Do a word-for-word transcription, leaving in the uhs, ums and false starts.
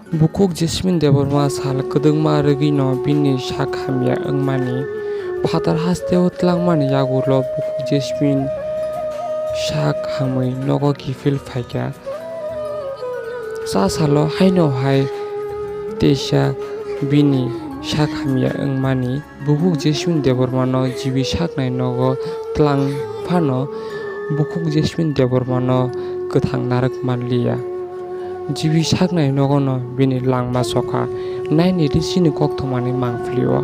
Bukhuk Jasmine Debbarma sal kwdwkma rwgwino bini sak hamya wngmani, phatar hasteo twlangmani yagulo bukhuk Jasmine sak hamwi nogo kiphil phaikha. Cha salo haino hai teisa bini sak hamya wngmani bukhuk Jasmine Debbarmano jibi saknai nogo twlang phano bukhuk Jasmine Debbarmano kwthang narwk manliya. Jibi saknai nogono bini langma sokha, naini risini koktwmani mangpili-o.